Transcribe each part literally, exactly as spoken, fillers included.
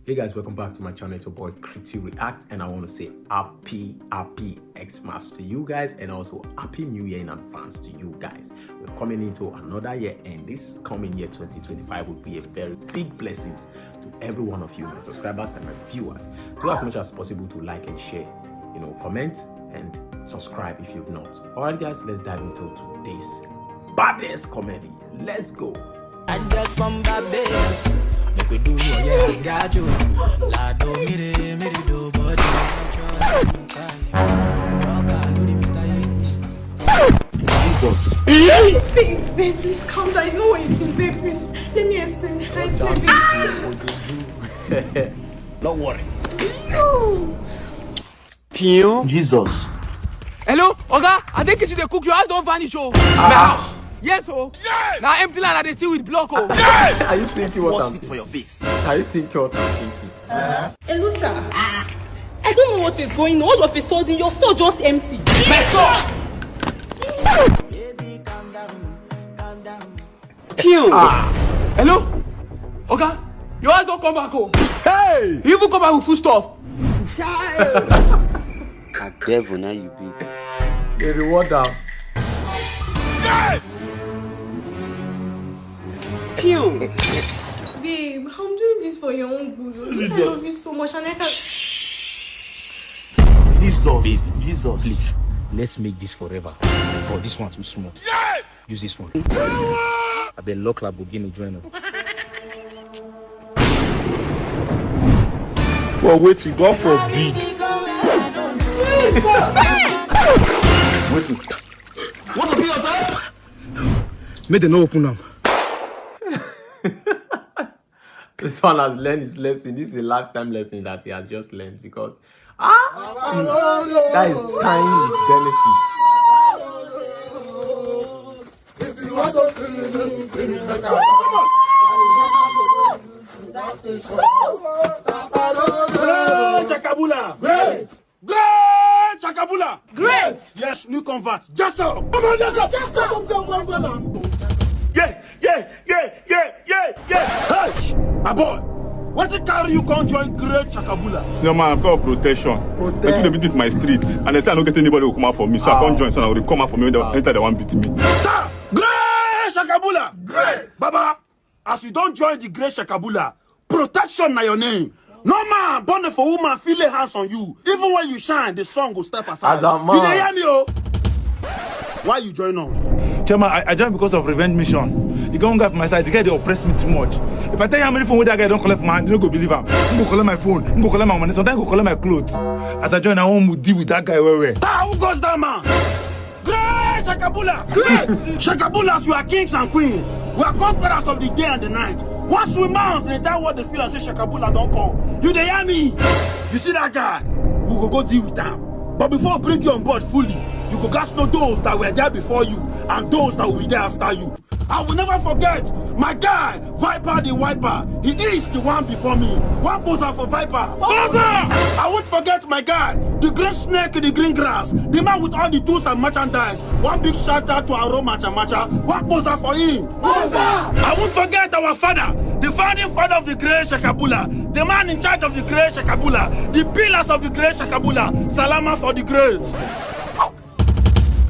Hey guys, welcome back to my channel. It's your boy Kriti React, and I want to say happy, happy Xmas to you guys, and also happy New Year in advance to you guys. We're coming into another year, and this coming year, twenty twenty-five, will be a very big blessing to every one of you, my subscribers and my viewers. Do as much as possible to like and share, you know, comment and subscribe if you've not. All right, guys, let's dive into today's baddest comedy. Let's go. I just from Barbados. Make we do, yeah, I got you. La do, mi re, mi re do, body. Jesus. Babe, babe, please calm down. It's not what you think, babe. Please, let me explain. Let me explain, babe. Don't worry. No. Jesus. Hello, Oga, I think you dey cook. Your house don vanish, oh. My house? Yes, oh. Na empty land I dey see with block, oh. Are you thinking what I'm thinking? Are you thinking what I'm thinking? Hello, sir. I don't know what is going on. All of a sudden, your store just empty. My store! Pew! Hello? Oga, your house don come back, oh. Hey! You even come back with food stuff. Na devil na you be. They reward am. Pew! Babe, I'm doing this for your own good. I love you so much, and I can't. Jesus. Babe, Jesus. Please, let's make this forever. God, this one too small. Use this one. I bet lock Lamborghini join am. For wetin? God forbid. Wetin? Want to kill yourself? Make dem no open am. This one has learned his lesson. This is a lifetime lesson that he has just learned because, ah, that is time with benefit. If you want to kill me, kill me better. Shakabula! Great! Great Shakabula! Great! Yes, new convert. Just up! Come on, just up! Just up! Come, come, come, come, come. Yeah, yeah, yeah, yeah, yeah, yeah! Hey! My boy, wetin carry you come join Great Shakabula? Senior man, I'm called protection. Protect. Wetin dey beat my street? And they say I no get anybody who come out for me, so I come join, so I will come out for me when they, anytime they want beat me. Great Shakabula! Great! Baba, as you don join the Great Shakabula, protection na your name. No man born for woman fit lay hands on you. Even when you shine, the sun go step aside. As a man. You dey hear me, oh? Why you join us? Chairman, I, I join because of revenge mission. You get one guy for my side, the guy dey oppress me too much. If I tell you how many phone wey that guy don collect from my hand, you no go believe am. He go collect my phone, he go collect my money, sometimes he go collect my clothes. As I join, I wan deal with that guy well well. Ah, who goes that man? Great Shakabula! Great! Shakabulas, we are kings and queens. We are conquerors of the day and the night. Once we mount, the entire world dey feel as if Shakabula don come. You dey hear me? You see that guy? We go go deal with am. But before we bring you on board fully, you go gats know those that were there before you and those that will be there after you. I will never forget my guy, Viper the Wiper. He is the one before me. One poser for Viper. Poser! I won't forget my guy, the green snake in the green grass, the man with all the tools and merchandise. One big shout out to Aro Macha Macha. One poser for him. Poser! I won't forget our father, the founding father of the great Shakabula, the man in charge of the great Shakabula, the pillars of the great Shakabula. Salama for the great.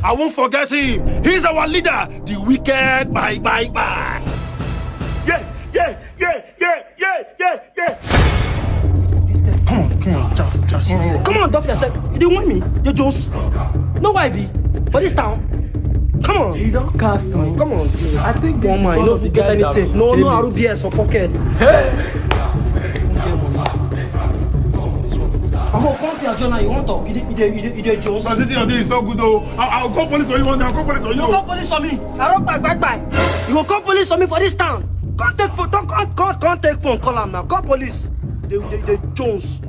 I won't forget him. He's our leader, the wicked bye bye bye. Yeah, yeah, yeah, yeah, yeah, yeah, yeah. Come on, come on, just, just. Come on, Duff yourself. You dey want me? You just. No, why be? For this town. Come on. You don't cast me. Come on, see. I think this one is one of the guys that anything. No, no, Aru B S for pocket. Hey! Omo, come here, Jonah. You want talk? You dey, you dey, you dey, you dey Jones? But this thing you do is not good, oh. I, I'll call police for you one day. I'll call police for you. You call police for me? I don't bye, bye, bye. You go call police for me for this town? Come take phone. Don't come, come, come take phone. Call am now. Call police. They, they, they Jones.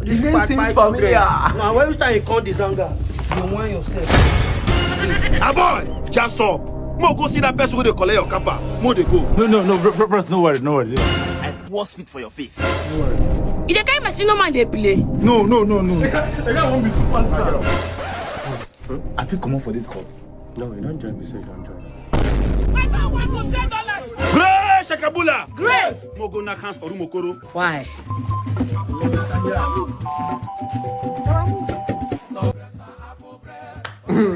This name seems familiar. Now, when you start, you call the Zanga. You want yourself. Ah, boy, just up. Mo go see that person wey dey collect your kappa. Mo dey go. No, no, no, bro, bro, bros, no worry, no worry. I pour spit for your face. No worry. You dey carry my senior man dey play? No, no, no, no. The guy won't be superstar. I fit comot for this court. No, you don't join me, so you don't join. Grace Kabula. Great. Mogo na hands for Umokoro. Why?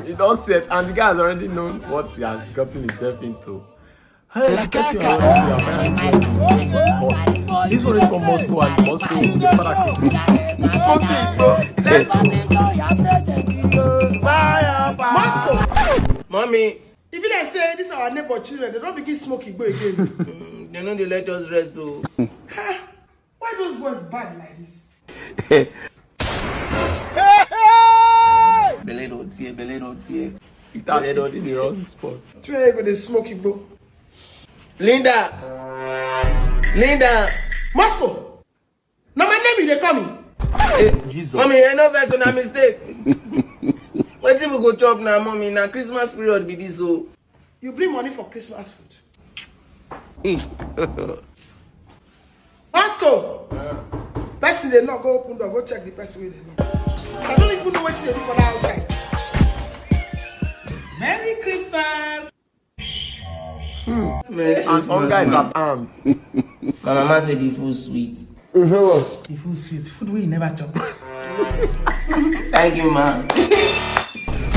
It all set, and the guy has already known what he has gotten himself into. Hey, this one is from Moscow, and Moscow is the Moscow. Mommy. E be like say this our neighbor children, they don't begin smoke igbo again. Mm, they no dey let us rest o. Why those boys bad like this? Belle don tear, belle don tear. Belle don tear. Try go dey smoke igbo. Linda! Linda! Moscow! Na my name you dey call me? Eh, Jesus. Mommy, I no vex, na mistake. Wetin we go chop na, mommy? Na Christmas period be this o. You bring money for Christmas food? Moscow! Person dey knock, go open door, go check the person wey dey knock. I don't even know wetin dey do for that outside. Merry Christmas! And hunger is at hand. My mama say the food sweet. The food sweet. Food wey you never chop. Thank you, ma.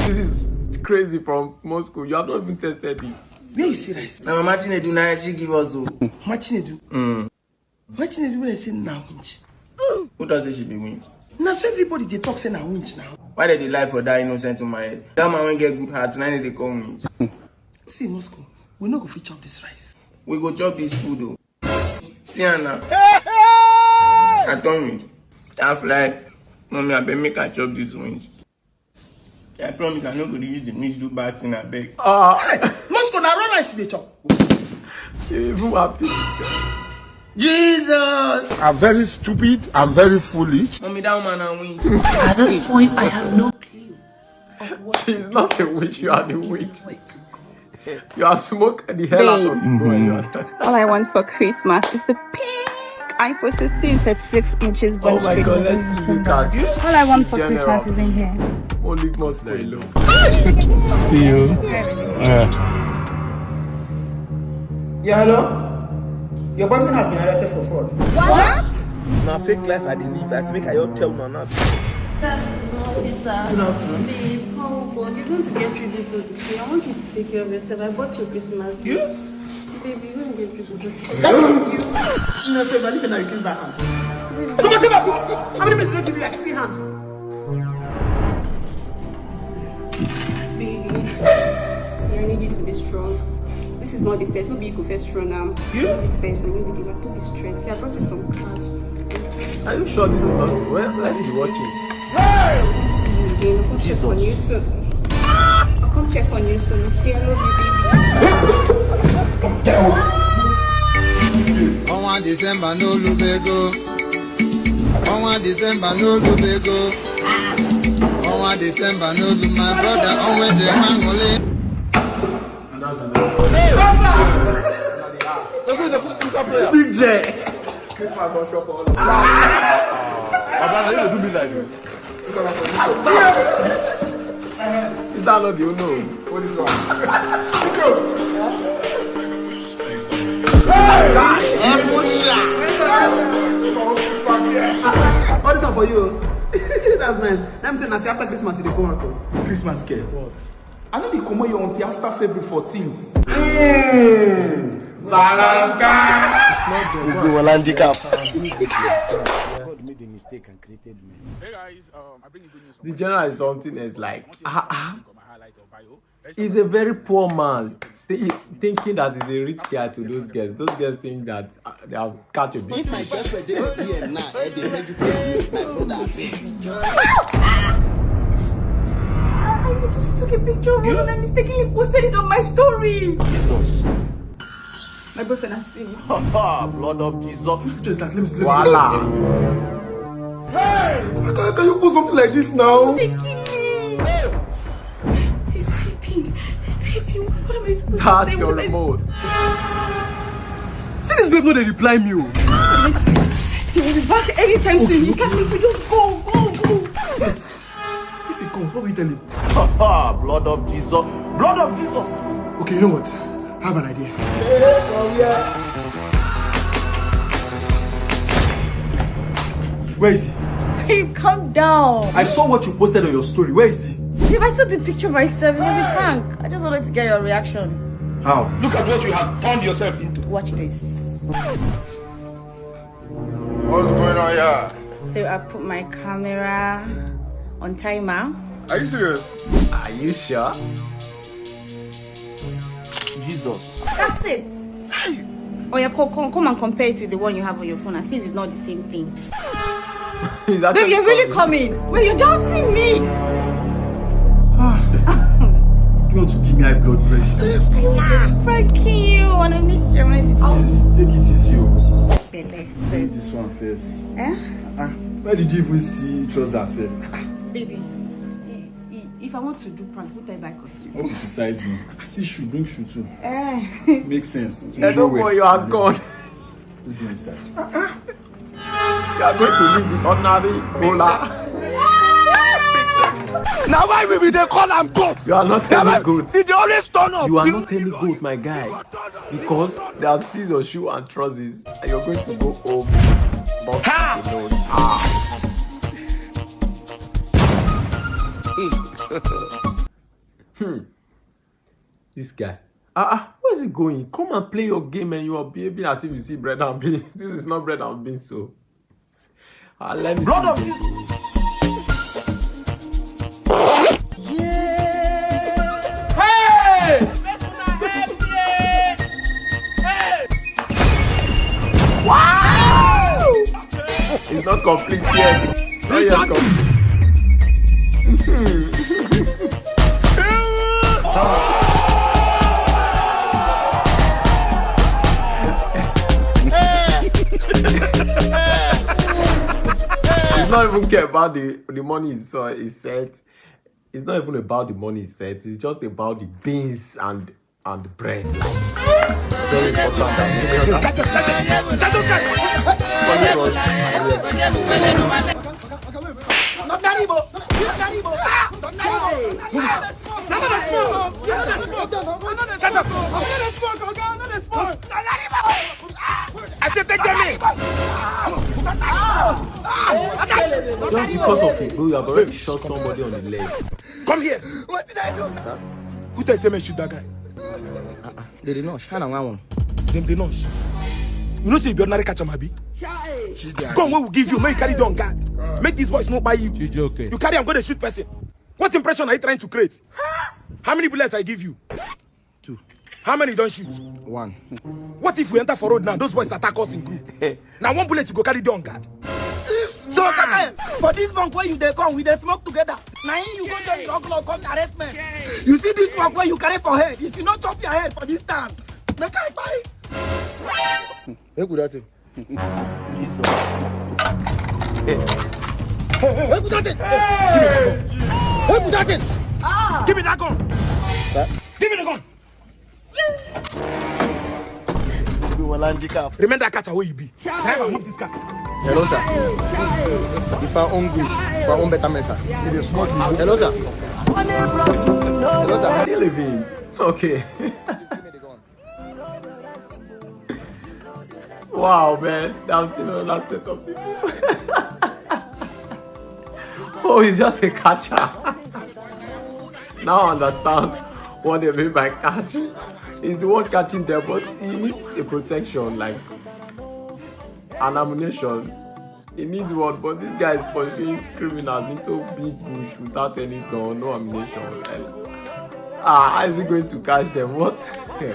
This is crazy from Moscow. You have not even tested it. Where you see rice? Na mama Chinedu na she give us o. Mama Chinedu? Mm. Mama Chinedu wey say na winch. Who talk say she be winch? Na so everybody dey talk say na winch now. Why dem dey lie for that innocent woman head? That man wey get good heart, na him dey call winch. See, Moscow, we no go fit chop this rice. We go chop this food o. See am now. I turn winch. That fly, mommy, abeg make I chop this winch. I promise I no go dey use the winch do bad thing, abeg. Ah. Hey, Moscow, na raw rice you dey chop. You even happy. Jesus! I'm very stupid. I'm very foolish. Mommy, that woman na winch. At this point, I have no clue of what to do. She's not a winch, you are the winch. Where to go. You have smoked the hell out of it. All I want for Christmas is the pink iPhone sixteen, thirty-six inches. Oh my God, let's leave it at All I want for Christmas is in here. Only Moscow alone. See you. Yeah. Yeah, hello? Your boyfriend has been arrested for fraud. What? Na fake life I dey live. I say make I just tell una now. Good afternoon. Good afternoon. Babe, how far? You're going to get through this road, okay? I want you to take care of yourself. I bought you Christmas gift. You? Baby, you won't get through this road. You know, so if I leave and I kiss that hand. Come on, say that. How many minutes did I give you? I kiss the hand. Baby, see, I need you to be strong. This is not the first, no be you go first run am. You? Not the first, I need you to be stressed. See, I brought you some cash. Are you sure this is not? Where, where is he watching? Again, I'll check on you soon. I'll come check on you soon, okay? I love you, baby. Ọnwa December n'olubego. Ọnwa December n'olubego. Ọnwa December n'olu, my brother, ọnwa eji eme aṅụlị. D J. Christmas don show for all of us. Baba, na you dey do me like this. Is that not the Uno? What is wrong? All this one for you. That's nice. Let me say, na till after Christmas, you dey come out. Christmas care. What? I no dey comot here until after February fourteenth. Mm. Valentine. Ogun Olandika. God made a mistake and created me. Hey guys, um, I bring you good news. The general is something else, like, ah, ah. He's a very poor man. Thi- Thinking that he's a rich guy to those girls. Those girls think that, uh, they have catch a big fish. If my girlfriend dey here now, eh, dey make you tell me, my brother, abeg. I just took a picture of us and I mistakenly posted it on my story. Jesus. My boyfriend has seen it. Blood of Jesus. Just like, let me see, let me see. Voila. How can, how can you post something like this now? He's taking me. He's typing. He's typing. What am I supposed to say? That's your remote. See, this babe no dey reply me o. He will be back anytime soon. He can't wait to just go, go, go. If he comes, what will you tell him? Blood of Jesus. Blood of Jesus. Okay, you know what? I have an idea. Where is he? Babe, calm down. I saw what you posted on your story. Where is he? Babe, I took the picture myself. It was a prank. I just wanted to get your reaction. How? Look at what you have turned yourself into. Watch this. What's going on here? So I put my camera on timer. Are you serious? Are you sure? Jesus. That's it. Oh yeah, come, come, come and compare it with the one you have on your phone and see if it's not the same thing. Is that Babe, you're really coming. Wait, you're doubting me. You want to give me high blood pressure? I was just pranking you and I missed your message. Please take it easy. Oh. Belle. Take this one first. Eh? Ah, where did you even see trousers herself? Baby, i- i- if I want to do prank, won't I buy costume? Hope you size me. See shoe, bring shoe too. Eh. Makes sense. It will Hello, go well. boy, you are gone. Let's go inside. You are going to live with ordinary cola. Now why we be dey call am goat? You are not Now why any goat. He dey always turn up. You are He- not any goat, my guy. Because they have seized your shoe and trousers, and you're going to go home. But Ha! You know, ah. Hmm. This guy. Ah, ah, where is he going? Come and play your game, and you are behaving as if you see bread and beans. This is not bread and beans, so. Ah, let me Blood see of this. Jesus. Hey! Wow! It's not complete yet. Not yet complete. It's not even care about the, the money is, uh, is set. It's not even about the money is set. It's just about the beans and and bread. Like, very important. I say take them in. Just because of it, bro, you have already shot somebody on the leg. Come here. What did I do? Who tell you say make shoot that guy? They dey nosh. Hand am one. Dem dey nosh. You know say you be ordinary catch am abi? Gun wey we give you, make you carry don guard. Make these boys no buy you. You carry am go dey shoot person. What impression are you trying to create? How many bullets I give you? Two. How many you don shoot? One. What if we enter for road now? Those boys attack us in group. Now one bullet you go carry don guard. So Kate, for this bank where you dey come, we dey smoke together. Na him you go join drug law come arrest me. You see this bank where you carry for head. If you no chop your head for this town, make I buy. Make we that thing. Hey, hey, hey, put that thing. Hey, put that thing. Give me that gun. Give me the gun. You will handicap. Remember that catcher where you be. Driver, move this car. Hello, sir. It's for our own good. For our own betterment, sir. Hello, sir. Hello, sir. Still living. Okay. Wow, man. I've seen another set of people. Oh, he's just a catcher. Now I understand what they mean by catching. He's the one catching them, but he needs a protection, like an ammunition. He needs one, but this guy is pursuing criminals into big bush without any gun, no ammunition. Like, ah, how is he going to catch them? What? Okay.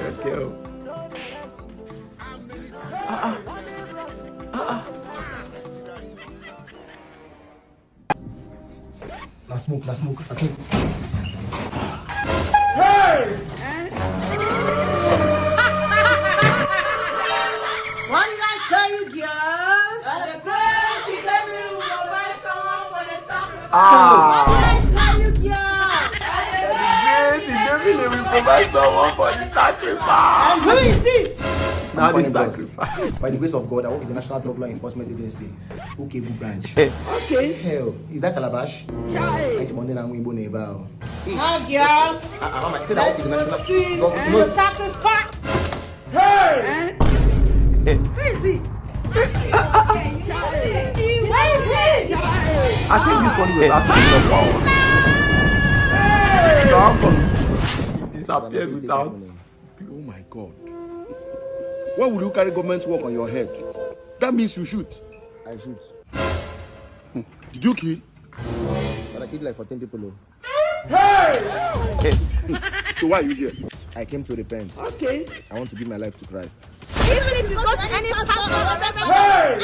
Na smoke, na smoke, na smoke. What did I tell you, girls? Ah. What did I tell you, girls? Great, the devil will provide someone for the sacrifice. And who is this? Now the Funny boss. Sacrifice. By the grace of God, I work with the National Drug Law Enforcement Agency, Ukebu branch. Okay. Hell, is that Calabash? Chai. It's Monday and Igbo neighbor. Hi, girls. Ah, ah, mama, I said I work with the Let's National proceed Drug with the sacrifice. Hey! Crazy. Where is he? I think this one was actually not power. How come he disappeared without? Oh my God. Why would you carry government work on your head? That means you shoot. I shoot. Did you kill? But I killed like fourteen people. Oh. So why are you here? I came to repent. Okay. I want to give my life to Christ. Even if you go to any pastor or reverend,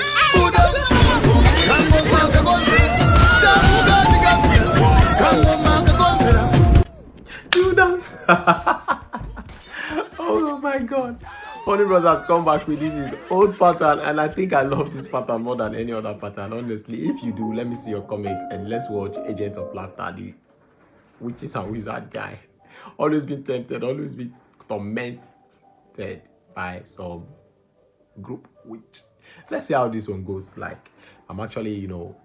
Judas. Oh my God. Funny Bros has come back with this his old pattern, and I think I love this pattern more than any other pattern. Honestly, if you do, let me see your comment, and let's watch Agent of Laughter, the witches and wizard guy. Always been tempted, always been tormented by some group witch. Let's see how this one goes. Like, I'm actually, you know,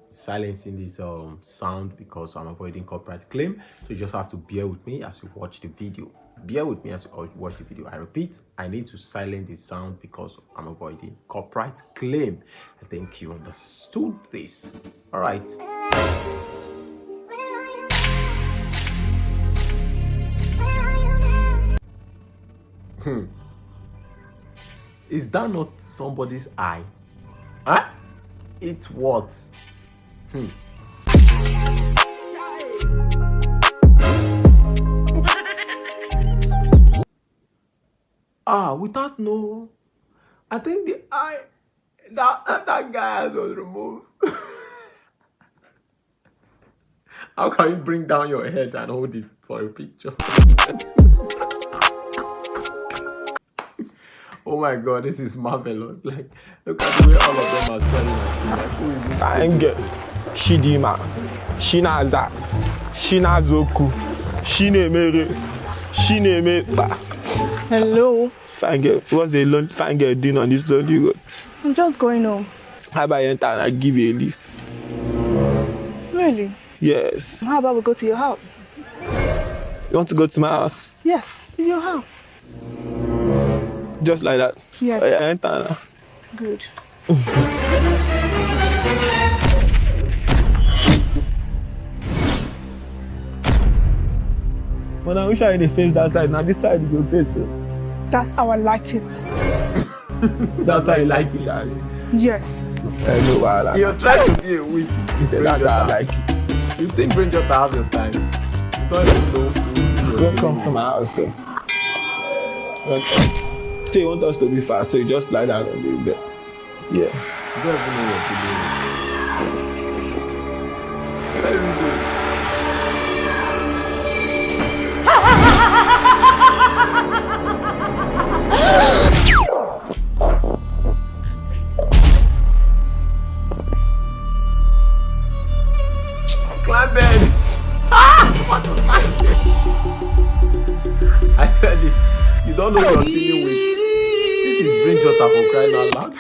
silencing this um sound because I'm avoiding copyright claim. So you just have to bear with me as you watch the video. Bear with me as you watch the video. I repeat, I need to silence the sound because I'm avoiding copyright claim. I think you understood this. All right. Hmm. Is that not somebody's eye? Huh? It what? Hmm. Ah, without no, I think the eye, that that guy has was removed. How can you bring down your head and hold it for a picture? Oh my God, this is marvelous. Like, look at the way all of them are staring at you. Like, who is this? Fine girl. Chidima. Chinaza. Chinazoku. Chinemere. Chinemekpa. Hello. Fine girl. What's a lon-, fine girl doing on this lonely road? I'm just going home. How about you enter and I give you a lift? Really? Yes. How about we go to your house? You want to go to my house? Yes, in your house. Just like that? Yes. Oh, yeah, enter now. Good. But I wish I dey face that side. Now this side you go face. That's how I like it. That's how you like it, darling. Yes. I know why I like. You're trying to be a weak. You said that's how I like it. You think Brain Jotter has your time? You don't even know who you are. Welcome to my house, sir. Welcome. So you want us to be fast, so you just lie down on the bed. Yeah. You don't even know what to do. Let me go. Climb bed. Ah! What the fuck? I said it. You don't know what you're dealing with. This is Brain Jotter for crying out loud.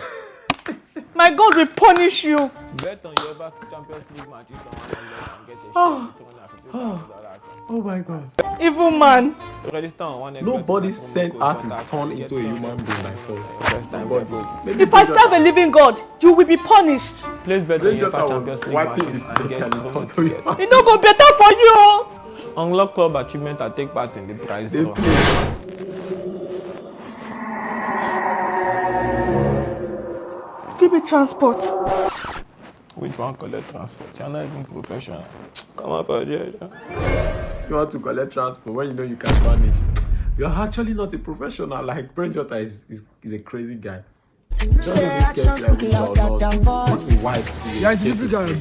My God will punish you. Bet on UEFA Champions League match if someone can get and get a share of two hundred fifty thousand dollars. Oh my God. Evil man. Register on one. Nobody sent her to turn into a human being by force. Nobody. If I serve a living God, you will be punished. Place bet on UEFA Champions League match and get. It no go better for you. Unlock club achievement and take part in the prize draw. Give me transport. Which one collect transport? You're not even professional. Come up out here. You want to collect transport when you know you can vanish. You're actually not a professional. Like, Brain Jotter is, is, is a crazy guy. Don't even care if you are rich or not. What a wife. Yeah, it's different guy.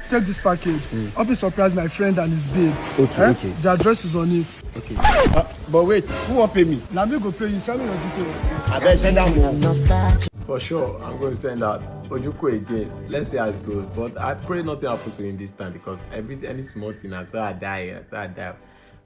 Take this package. Mm. Help me surprise my friend and his babe. Okay, eh? Okay. The address is on it. Okay. Uh, but wait, who won't pay me? Let me go pay you. Send me your details. I bet send them. For sure, I'm going to send out Ojuku again. Let's see how it goes. But I pray nothing happened to him this time because every any small thing, I say I die, I say I die.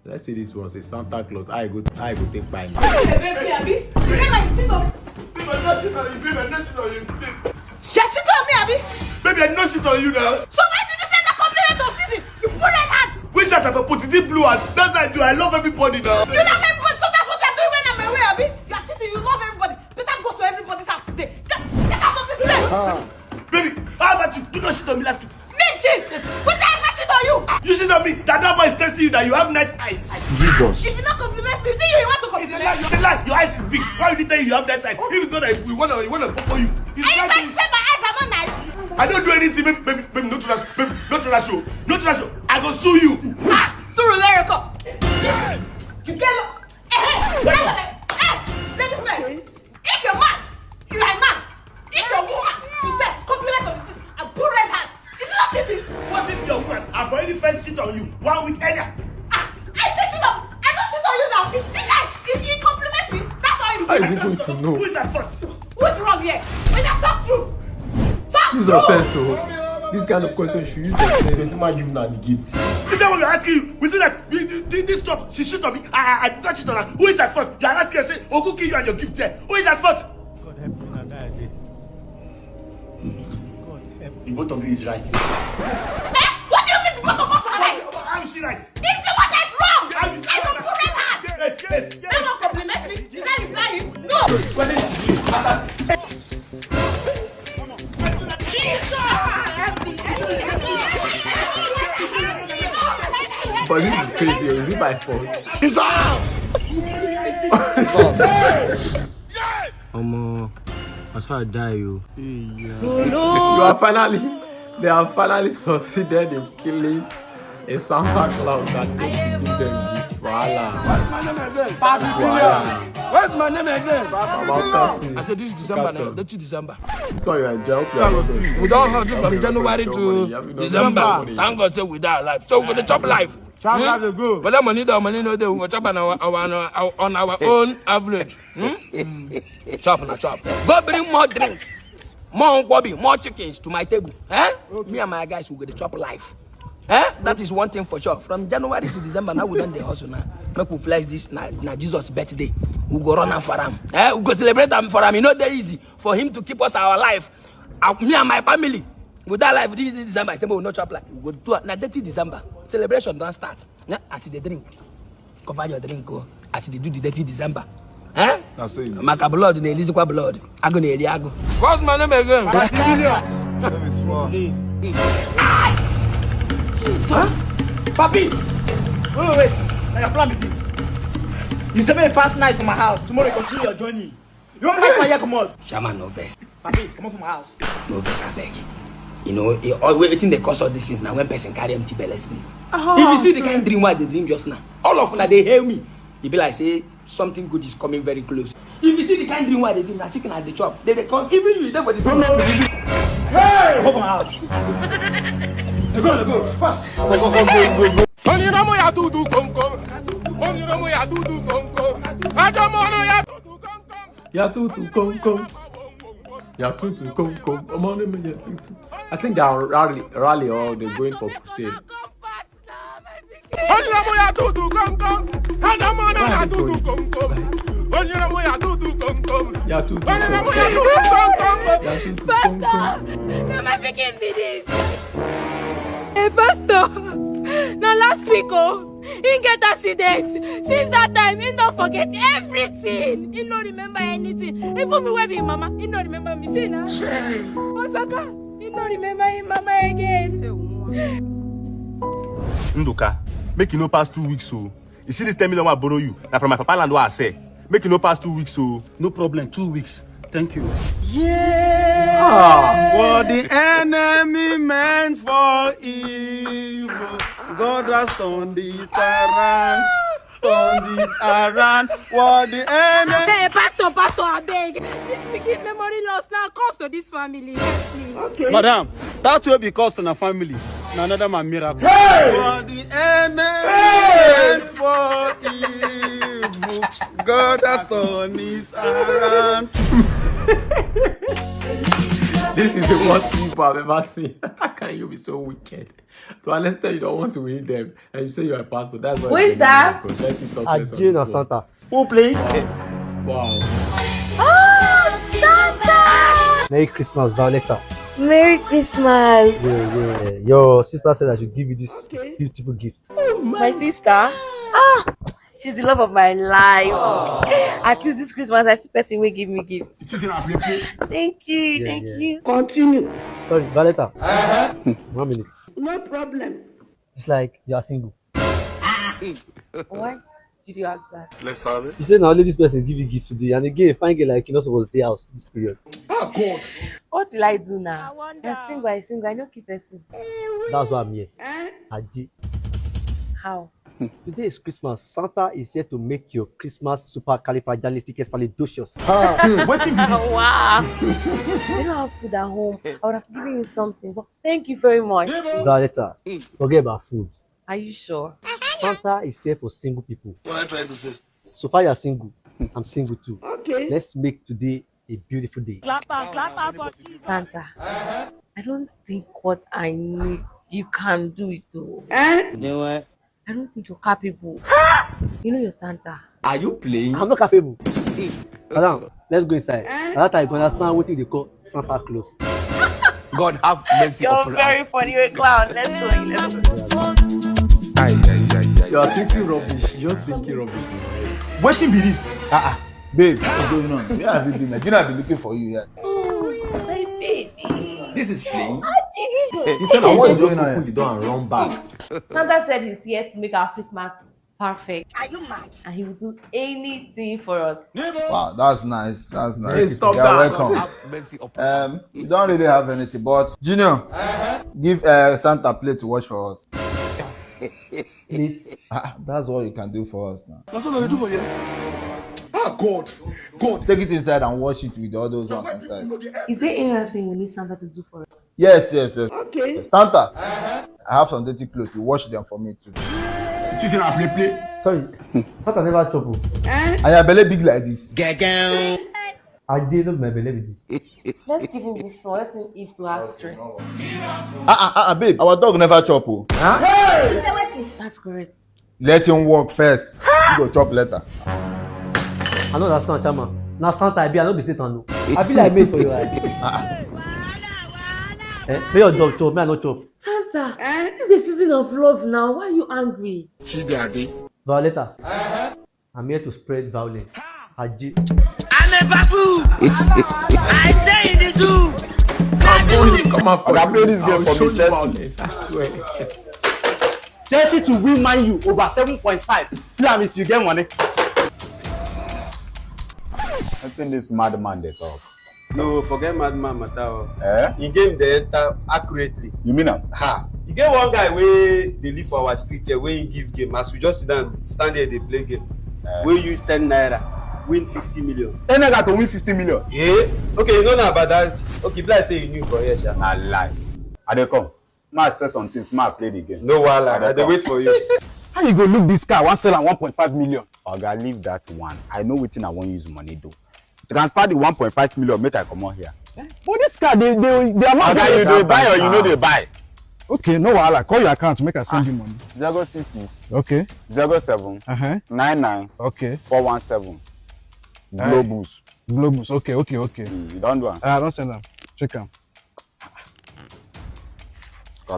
Let's see this one. Say Santa Claus. I go, I go take by me. You dey baby, abi? You never you cheat on. Baby, I not cheat on you. Baby, I not cheat on you. Baby. You cheat on me, abi? Baby, I not cheat on you now. So why did you say that compliment of season? You put red hat. Which hat have I put? Is it blue hat? That's what I do. I love everybody now. You love everybody, so that's what you're doing when I'm away, abi? You are cheating. You love everybody. Better go to everybody's house today. Get, get out of this place. Ah. Baby. How about you? You don't shit on me last week. Me, Jesus! What I have to do you? You shit on me. That that boy is testing you that you have nice eyes. Jesus. If you not compliment me, see you, you want to compliment. It's a lie. It's a lie. Your eyes is big. Why would you tell you you have nice eyes? If it's not that we wanna, we wanna pop you. Are you trying to say my eyes are not nice? I don't do anything, baby, baby, baby, no to that, baby, no to that show, no to that show. I go sue you. Ah, sue America. You get lo-, eh, eh, eh, eh, let me first. If you're mad, you are mad. If you're woman, you say compliment of the season and put red hat. Is it not cheating? What if your woman have already first cheat on you one week earlier? Ah, I did cheat on, I don't cheat on you now. This guy, he, he compliment me. That's how you do. How is he going to know? Who is at fault? Who's wrong here? When I talk true, talk true. Use your sense, oh. This kind of question should use your sense. Person might give una the gift. Is that what we're asking you? We see that we, this, this, this stuff, she shoot on me. I, I, I did not cheat on her. Who is at fault? You are asking, say, Ogu kill you and your gift there. Who is at fault? God help me, na die again. God help me. The both of you is right. Eh? What do you mean the both of us are right? How is she right? He's the one that's wrong. How is she right? I don't put red hat. Yes, yes, yes. They won't compliment me. Did I reply him? No. What is this? But this is crazy. Is it by force? It's off. Omo, that's how I die, you. You are finally, they have finally succeeded in killing a Santa Claus that came to give them gift. Voila. What's my name again? Papi Billion. What's my name again? Papi Billion. I said this December now, that's December. Sorry, I joke. We don't have to from January to December. Thank God say we die alive. So we go dey chop life. Chop life dey go. Whether money dey or money no dey, we go chop on our, our, our, on our own average. Hmm? Chop na chop. Go bring more drink, more nkwobi, more chickens to my table. Eh? Me and my guys, we go dey chop life. Eh? That is one thing for sure. From January to December, now we don dey hustle now. Make we flex this, na, na Jesus birthday. We go run am for am. Eh? We go celebrate am for am. E no dey easy for him to keep us our life. Uh, me and my family, we die alive this, this December. I say, we no chop life. We go do am. Na thirty December. Celebration don start. Eh? As you dey drink, cover your drink, oh. As you dey do the thirty December. Eh? Na so you. Maka blood na-elizikwa blood. Agụ na-eri agụ. What's my name again? Let me small. Jesus! Papi! Wait, wait, wait. Na your plan be this. You say make you pass night for my house. Tomorrow you continue your journey. You wan pass my ear comot? Chairman, no vex. Papi, comot for my house. No vex, abeg. You know, e, all, wetin dey cause all these things na when person carry empty belle sleep. If you see the kind dream wey I dey dream just now, all of una dey hail me. E be like say something good is coming very close. If you see the kind dream wey I dey dream, na chicken I dey chop. They dey come, even you dey for the dream. Hey! Comot for my house. Dey go, dey go. Pass. Onye na mụ ya tutu kom kom. Onye na mụ ya tutu kom kom. Ajọ mụ ọnụ ya tutu kom kom. Ya tutu kom kom. Ya tutu kom kom. Omo, let me ya tutu. I think they are rally, rally or they're going for crusade. Onye na mụ ya tutu kom kom. Ajọ mụ ọnụ ya tutu kom kom. Onye na mụ ya tutu kom kom. Ya tutu kom kom. Onye na mụ ya tutu kom kom. Ya tutu kom kom. Pastor, na my pikin be this. Hey, Pastor, na last week, oh. He get accident. Since that time, he don't forget everything. He no remember anything. Even me wey be him mama, he no remember me. See na. Osaka, he no remember him mama again. Nduka, make e no pass two weeks, so. You see this ten million wey I borrow you? Na from my papa land wey I sell. Make e no pass two weeks, so. No problem, two weeks. Thank you. Yeah. Ah. What the enemy meant for evil, God has turned it around. Turn it around. What the enemy. Hey, Pastor, Pastor, abeg. This pikin memory loss now cost to this family. Help me. Okay. Madam, that will be cost to the family. Na another man miracle. Hey! What the enemy meant for evil, God has turned it around. This is the worst people I've ever seen. How can you be so wicked? To an extent, you don't want to win them, and you say you're a pastor. That's why. Who is that? Let's see, talk less on this one. Ajay na Santa. Who, please? Wow. Oh, Santa! Merry Christmas, Violetta. Merry Christmas. Yeah, yeah. Your sister said I should give you this beautiful gift. My sister? Ah, She's the love of my life. At least this Christmas, I see person will give me gifts. Thank you, thank you. Continue. Sorry, Valeta. One minute. No problem. It's like you are single. Why did you ask that? You say now only this person give you gift today, and again, fine girl like you not supposed to stay house this period. What will I do now? You're single, I single, I don't keep person. That's why I'm here. Aji. How? Today is Christmas. Santa is here to make your Christmas supercalifragilisticexpialidocious. Wetin be this? Wow. You don't have food at home. I would have given you something, but thank you very much. Valeta, forget about food. Are you sure? Santa is here for single people. What am I trying to say? So far you're single, I'm single too. Okay. Let's make today a beautiful day. Clap am, clap am for Santa. I don't think what I need, you can do it though. I don't think you're capable. You know you're Santa. Are you playing? I'm not capable. Madam, let's go inside. At that time, you go understand what they call Santa Claus. God have mercy upon us. You're very funny, you're a clown. Let's go in, let's go. Ay, ay, ay, ay, You are ay, thinking ay, rubbish. Ay, You're ay. Thinking rubbish. Wetin be this? Ah, ah. Babe, what's going on? Where have you been? Like, you know, I've been looking for you here. Oh, my baby. This is playing. Instead of What's just going on open here? The door and run back. Santa said he's here to make our Christmas perfect. Are you mad? And he will do anything for us. Wow, that's nice. That's nice. Hey, stop You're that. Welcome. Have mercy upon us. Um, you don't really have anything, but Junior, give uh, Santa plate to wash for us. Please. Ah, that's what you can do for us now. That's what I do for you. Ah, God. God. Take it inside and wash it with all those ones inside. Is there anything we need Santa to do for us? Yes, yes, yes. Okay. Santa, I have some dirty clothes. You wash them for me too. It is in a play play. Sorry, Santa never chop o. And your belly big like this. Gagao. I did not my belly with this. Let's give him this one. Let him eat to have strength. Ah, ah, ah, ah, babe, our dog never chop o. Huh? That's correct. Let him work first. You go chop later. I no understand, Chama. Na Santa I be, I no be Satan o. I be like maid for your eye. Eh? May your dog chop, may I no chop. Santa, this is a season of love now. Why are you angry? She dey abi? Violeta, I'm here to spread violence. Aji. I'm a babu. I stay in the zoo. Come out. Oga, play this game for me, Chelsea. Violence, I swear. Chelsea to win Man U over seven point five. Play am if you get money. I think this madman dey talk. No, forget madman matter o. Eh? In game dey enter accurately. You mean am? Ha! E get one guy wey dey live for our street here wey he give game. As we just sit down, stand here dey play game. Eh. Wey use ten naira, win fifty million. Ten naira to win fifty million? Eh? Okay, you know na about that. Okay, be like say you new for here, sha. Na lie. I dey come. Ma sell some things, ma play the game. No wahala, I dey wait for you. How you go look this car, wan sell am one point five million? Oga, leave that one. I know wetin I wan use money do. Transfer the one point five million, make I comot here. But this car, the, the, the amount Oga, you dey buy or you no dey buy? Okay, no wahala. Call your account, make I send you money. Zero six six. Okay. Zero seven. Uh-huh. Nine nine. Okay. Four one seven. Aye. Globus. Globus. Okay, okay, okay. Mm, you don do am? Ah, I don send am. Check am.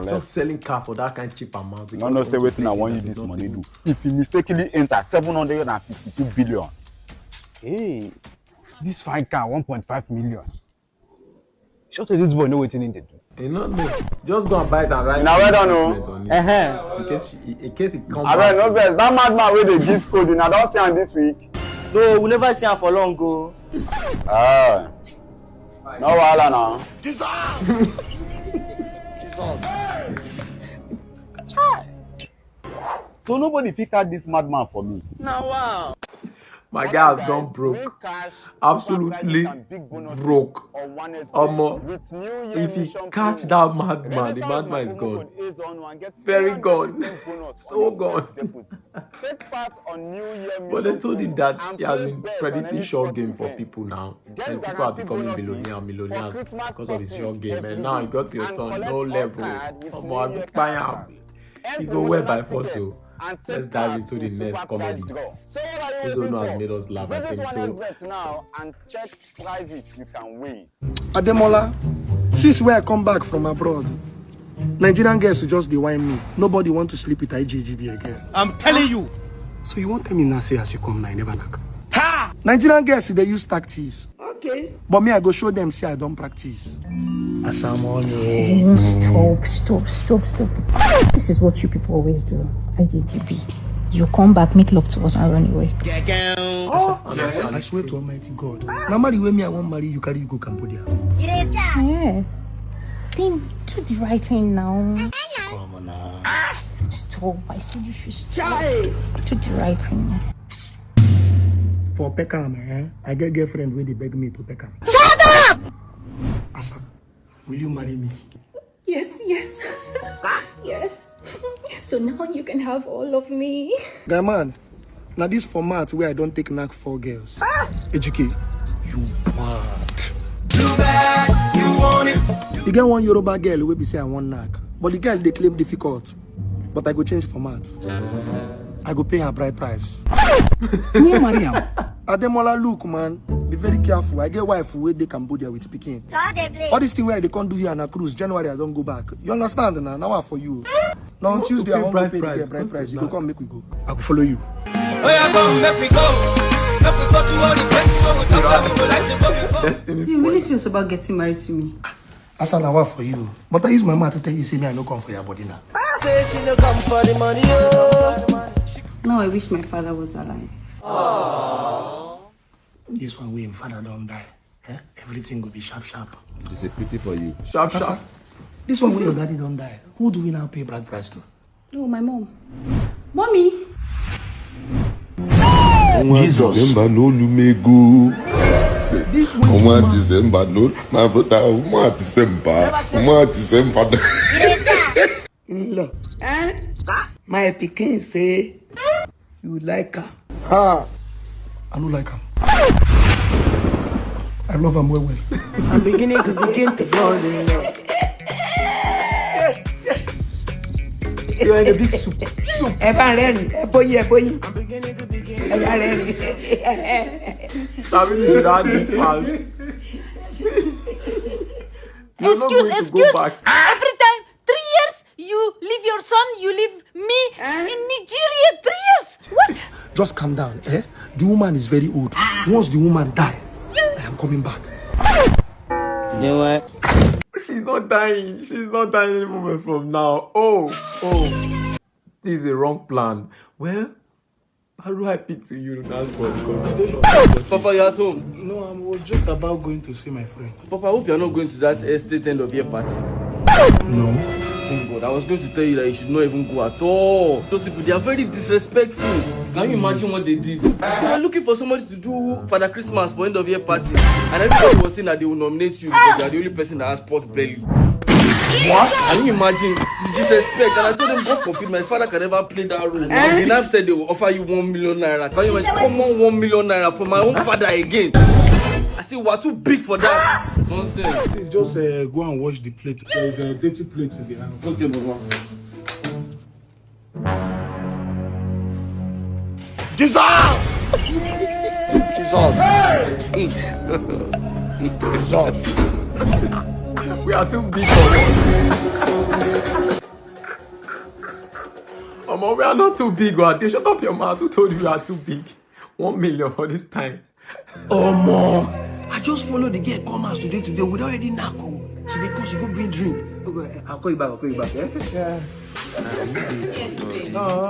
Just selling car for that kind cheap amount. No, no, say wetin I wan use this money do. If he mistakenly enter seven hundred and fifty-two billion. Hey, this fine car, one point five million. Sure say this boy know wetin he dey do. You no know. Just go and buy it and write. Una well done o. Uh-huh. In case, in case it comes. Abeg, no vex. That madman wey dey give code, una don see am this week? No, we never see am for long o. Ah. No wahala now. Jesus! Jesus! Chai! So nobody fit catch this madman for me. Now wow. My guy has gone broke. Absolutely broke. Omo, if he catch that madman, the madman is gone. Very gone. So gone. But they told him that he has been predicting sure game for people now. And people are becoming billionaire and millionaires because of his sure game. And now you got your turn, no level. Omo, I go buy am. E go well by force o. Let's dive into the next comedy. This one has made us laugh, I think so. Now and check prizes you can win. Ademola, since where I come back from abroad, Nigerian girls just dey whine me. Nobody want to sleep with I G G B again. I'm telling you, So you wan tell me now say as you come now, you never knack? Ha! Nigerian girls, they use tactics. Okay. But me, I go show them say I don't practice. Asamoni. Stop, stop, stop, stop. This is what you people always do. I D G B. You come back, make love to us, and run away. I swear to Almighty God. Now, marry when me, I won't marry you, carry you go Cambodia. Yeah. Then do the right thing now. Come on now. Stop. I said you should stop. Do the right thing. For Peckham, eh? I get girlfriend where they beg me to Peckham. Shut up! Asa, will you marry me? Yes, yes. Yes. So now you can have all of me. Guy man, now this format where I don't take knack for girls. Educate, you bad. You bad, you want it. You get one Yoruba girl wey be say I wan knack, but the girl dey claim difficult. But I go change format. I go pay her bride price. You wan marry am? Ademola, look, man, be very careful. I get wife wey dey Cambodia with pikin. All this thing wey I dey come do here na cruise. January I don go back. You understand na? Now I for you. Now on Tuesday I wan go pay the girl bride price. You go come make we go. I go follow you. Oya, come make we go. Make we go to all the places where we talk say we go like to go before. You really serious about getting married to me? Asala, what for you? But I use my mouth to tell you, say me, I no come for your body now. Say she no come for the money, oh. Now I wish my father was alive. This one wey him father don die. Eh? Everything go be sharp sharp. It's a pity for you. Sharp, sharp. This one wey your daddy don die. Who do we now pay bride price to? Oh, my mom. Mommy! Jesus. December no lumego. Ọnwa December no, my brother, ọnwa December, ọnwa December. Look, eh? My pikin say you like am. Ha! I no like am. I love am well well. I'm beginning to begin to fall in love. You're in a big soup. Soup. Ẹ bá rẹ́rìn, ẹ bóyí, ẹ bóyí. I'm beginning to begin. Ẹ bá rẹ́rìn. I really should add this part. You're not Excuse, going to excuse. Go back. Every time, three years, you leave your son, you leave me in Nigeria. Three years. What? Just calm down, eh? The woman is very old. Once the woman die, I am coming back. You know what? She's not dying. She's not dying any moment from now. Oh, oh. This is a wrong plan. Well, how do I pick to you? That's God. God. Papa, you're at home. No, I was just about going to see my friend. Papa, I hope you're not going to that estate end of year party. No. Oh God, I was going to tell you that you should not even go at all. Those people, they are very disrespectful. Can you imagine what they did? They were looking for somebody to do Father Christmas for end of year party, and everybody was saying that they will nominate you because you are the only person that has pot belly. What? Can you imagine the disrespect? And I told them, God forbid, my father can never play that role. They now said they will offer you one million naira. Can you imagine? Come on, one million naira for my own father again. I say, we're too big for that. Nonsense. Please just uh, go and wash the plate. There is a dirty plate in the house. Okay, Baba. Jesus! Jesus! Jesus! We are too big for what? Omo, we are not too big. What? They shut up your mouth. Who told you we are too big? One million for this time. Omo! I just follow the girl come house today today. We don already knack o. She dey come, she go bring drink. Okay, I'll call you back, I'll call you back. Eh? Yeah.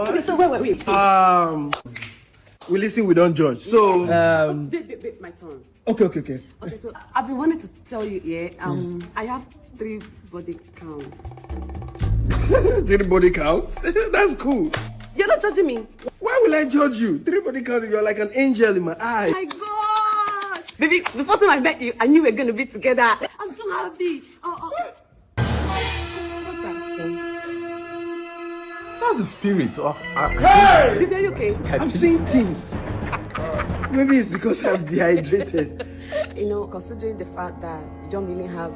Okay, so wait, wait, wait. Um, we listen, we don't judge. So, um, Babe, babe, babe, my turn. Okay, okay, okay. Okay, so I've been wanting to tell you, yeah. Um, I have three body counts. Three body counts? That's cool. You're not judging me. Why will I judge you? Three body counts, you're like an angel in my eye. My God, baby, the first time I met you, I knew we were gonna be together. I'm so happy. Oh, oh. What's that? That's the spirit. Oh, I, Baby, are you okay? I'm seeing things. Maybe it's because I'm dehydrated. You know, considering the fact that you don't really have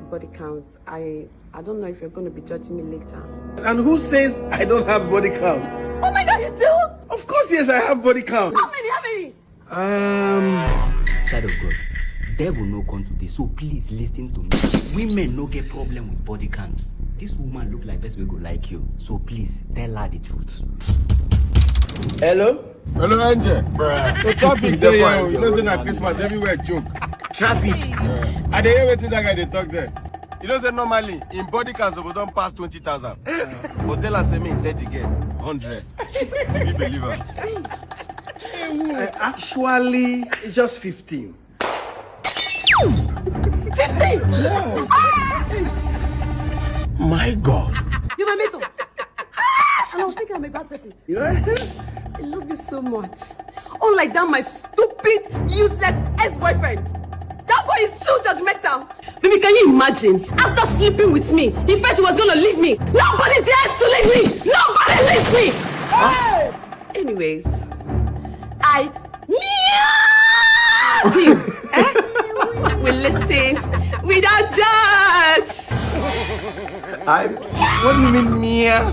body count, I I don't know if you're gonna be judging me later. And who says I don't have body count? Oh my God, you do? Of course, yes, I have body count. How many? How many? Um, Child of God, devil no come today, so please listen to me. Women no get problem with body count. This woman look like person wey go like you, so please tell her the truth. Hello? Hello, Angel. Bruh. So traffic dey here. You know say na Christmas, everywhere choke. Traffic. I dey hear wetin that guy dey talk there. You know say normally im body count suppose don pass twenty thousand. But tell am say make im tell the girl hundred. We believe am. Uh, actually, it's just fifteen. Fifteen! My God. You my mate. Oh. Ah, and I was thinking I'm a bad person. I love you so much. Unlike that, my stupid, useless ex-boyfriend. That boy is too judgmental. Baby, can you imagine? After sleeping with me, he felt he was gonna leave me. Nobody dares to leave me. Nobody leaves me. Hey! Anyways, I meow you. Eh? We listen. We don't judge. I. What do you mean, meow?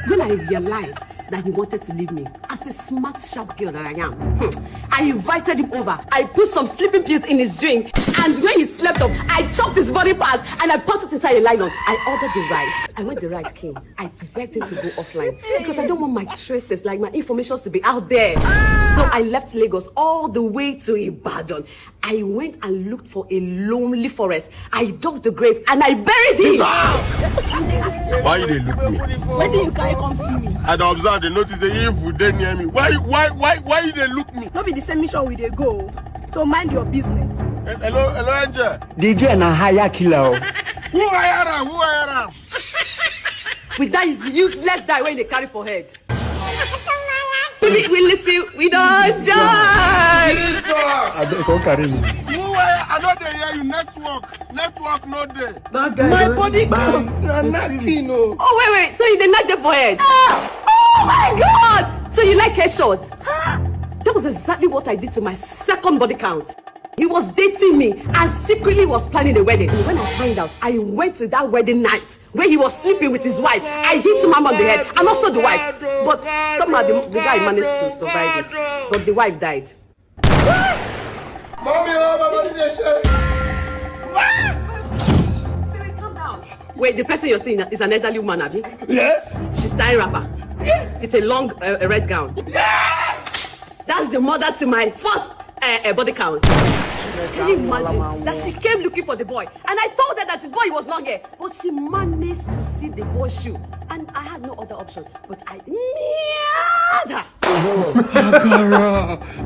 When I realized that he wanted to leave me, as a smart, sharp girl that I am, hmm, I invited him over. I put some sleeping pills in his drink, and when he slept off, I chopped his body parts and I put it inside a nylon. I ordered the ride, and when the ride came, I begged him to go offline because I don't want my traces, like my informations, to be out there. So I left Lagos all the way to Ibadan. I went and looked for a lonely forest. I dug the grave and I buried him. Why you dey look me? Wetin you carry come see me? I dey observe, dey notice say if you dey near me, why, why, why, why you dey look me? No be the same mission we dey go. So mind your business. Hello, hello, Angel. The girl na hire killer. Oh. Who hire am? Who hire am? With that is useless die wey dey carry for head. We, we listen, we don't judge. Jesus! I don't, don't carry me. Who hire? I no dey hear you. Network, network no dey. My body count na knocking. Oh. Oh, wait, wait. So you dey knock them for head? Ah! Oh my God! So you like headshot? That was exactly what I did to my second body count. He was dating me and secretly was planning a wedding. When I find out, I went to that wedding night where he was sleeping with his wife. I hit him on the head and also the wife. But somehow the, the guy managed to survive it. But the wife died. Mommy, oh, my body dey shake. Baby, calm down. Wait, the person you're seeing is an elderly woman, abi? Yes. She's tying wrapper. It's a long uh, red gown. That's the mother to my first uh, uh, body count. Can you imagine that she came looking for the boy and I told her that the boy was not here, but she managed to see the boy's shoe and I had no other option but I nailed her.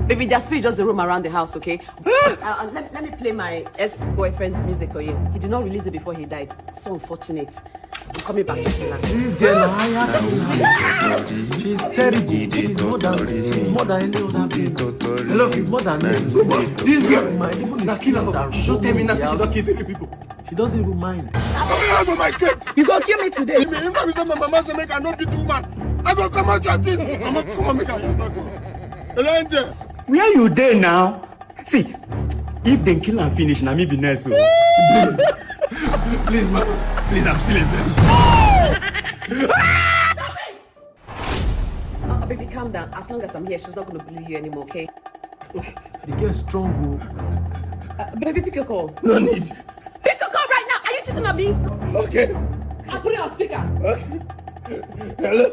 Baby, their spirit just dey roam around the house, okay? Uh, uh, let, let me play my ex-boyfriend's music for you. He did not release it before he died. So unfortunate. I'm coming back to Sri Lanka. This girl na hire killer. She's terrible. She's more than, she's more than any other thing. Hello, she's more than me. This girl My, even na the killer. things that She just tell me now say she roam don the kill three people. She doesn't even mind. I go my crib. You go kill me today. If I be my mama say make I no beat woman, I go come out your thing. Come on, come on, make I just talk. Hello, Angel. Where you dey now? See, if dem kill am finish, na me be next. Oh. Please, mama. Please, I'm still a virgin. Uh, baby, calm down. As long as I'm here, she's not going to bully you anymore, okay? The girl strong. Oh. Uh, baby, pick your call. No need. Pick your call right now. Are you cheating on me? Okay. I'll put it on speaker. Okay. Hello.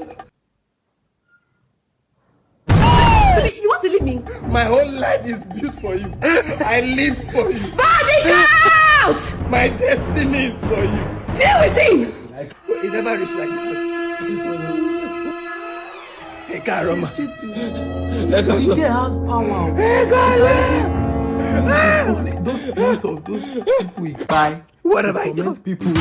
Baby, you want to leave me? My whole life is built for you. I live for you. Body count! My destiny is for you. Deal with him! It never reach like that. Hey, Karoma. The girl has power. Those spirit of those people we buy. What have I done? Torment people.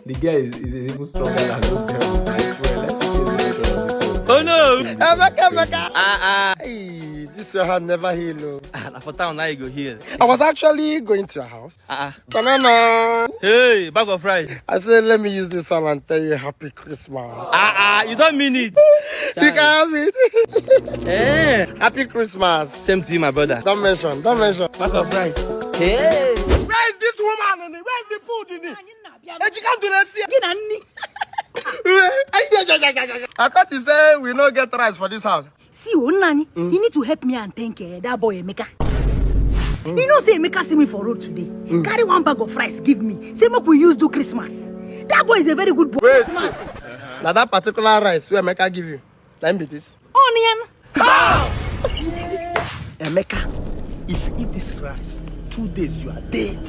The guy is, is even stronger than this girl. I swear. Let's see the reaction of this one. Oh no! Emeka, Emeka. Ah ah. Hey, this your hand never heal. Oh. Ah, na for town now you go heal. I was actually going to your house. Ah ah. Ta-na-na. Hey, bag of rice. I said, let me use this one and tell you happy Christmas. Ah ah, you don't mean it. You can have it. Eh. Happy Christmas. Same to you, my brother. Don't mention, don't mention. Bag of rice. Hey. Where is this woman? Where is the food in it? Ejika Ndulesi. I thought you say we no get rice for this house. See, oh, Nani, you need to help me and thank uh, that boy Emeka. You know, say Emeka see me for road today. Carry one bag of rice, give me. Say, make we use do Christmas. That boy is a very good boy. Wait. Now that particular rice where Emeka give you, time be this. Onion. Emeka, if you eat this rice, two days you are dead.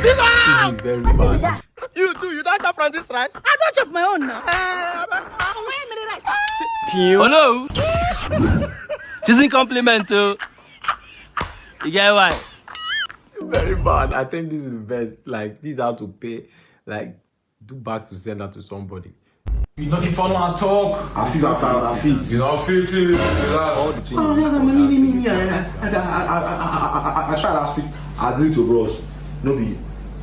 This is very bad. You too, you don't come from this rice. I don't chop my own now. Hello. Season compliment too. You get why? Very bad. I think this is best. Like, this is how to pay. Like, do back to sender to somebody. You know, if I want talk, I feel, I feel, I feel. You know, feel till relax. Oh, yeah, me, me, me, me, I, I, I, I, I, I, I, I try last week. I agree to bros. No be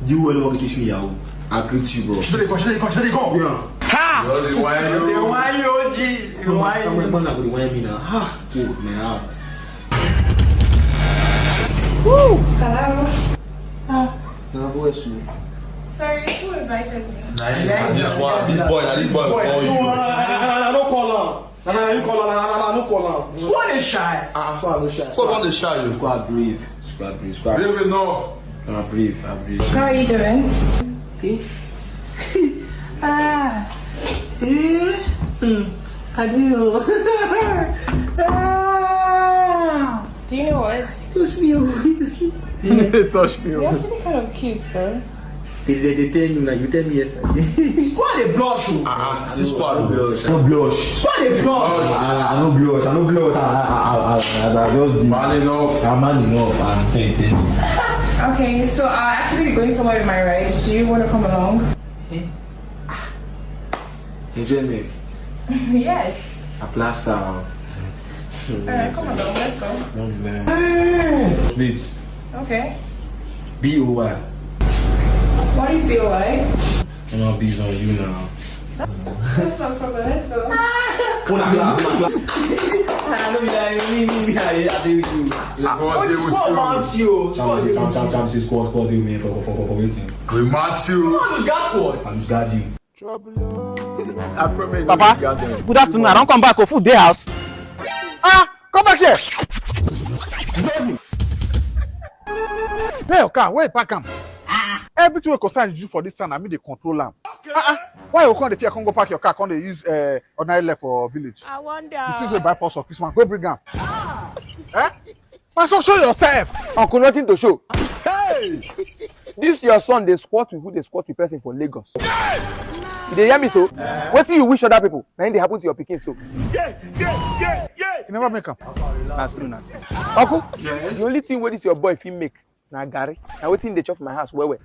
you will not teach me, Yahoo. I agree to you, bros. Should they go? Should they go? Should they go? Yeah. Just the wine, They you. why you, O G? Why I'm you? Gonna be wine me now. Ha! Oh, my heart. Hello. Now, voice me. Sorry, who invited me? Nah, this one, this boy, nah, this boy call you. I don't call her. Nah, nah, you call her. Nah, nah, nah, nah, no call her. Squad is shy. Ah, ah, no shy. Squad on the shy, you. Squad breathe. Squad breathe. Squad Brave breathe. Enough. Ah, breathe. Ah, breathe. How are you doing? Eh? Ah. Eh? Hmm. I do. Ah. Do you know what? Touch me. Touch me. You're actually kind of cute, though. If they, they tell you now, you tell me yesterday. Squad a blush, oh. Ah, this squad. No blush. Squad a blush. Squad a blush. I, I no blush. I no blush. I, I, I, I, I just did. Man enough. I'm man enough. I'm ten, ten. Okay, so I'll actually be going somewhere with my ride. Do you want to come along? Enjoyment. Yes. A plaster. Oh. Alright, come along. Let's go. Sweet. Okay. B O Y. What is B O Y? I'm not bees on you now. That's no problem. Let's go. Una clap, una clap. I know you like me, me, me, I, I deal with you. Squad deal with Squad you. wants you. Squad deal with you. Cham, cham, cham, cham, say squad, squad deal me for, for, for, for waiting. We match you. Come on, you got squad. I just guard you. Papa, good afternoon. I don't come back. Oh, food day house. Ah, come back here. Where your car? Where you park am? Everything wey concern you for this town, na me dey control am. Ah, ah. Why you come dey fear? Come go park your car. Come dey use uh, ordinary leg for village. I wonder. The things wey buy for us for Christmas, go bring am. Eh? My son, show yourself. Uncle, nothing to show. Hey! This your son dey squat with who dey squat with person for Lagos. You dey hear me so? Wetin you wish other people, na im dey happen to your pikin so. You never make am. Na true na. Uncle, the only thing wey this your boy fit make na garri. Na wetin dey chop for my house well well.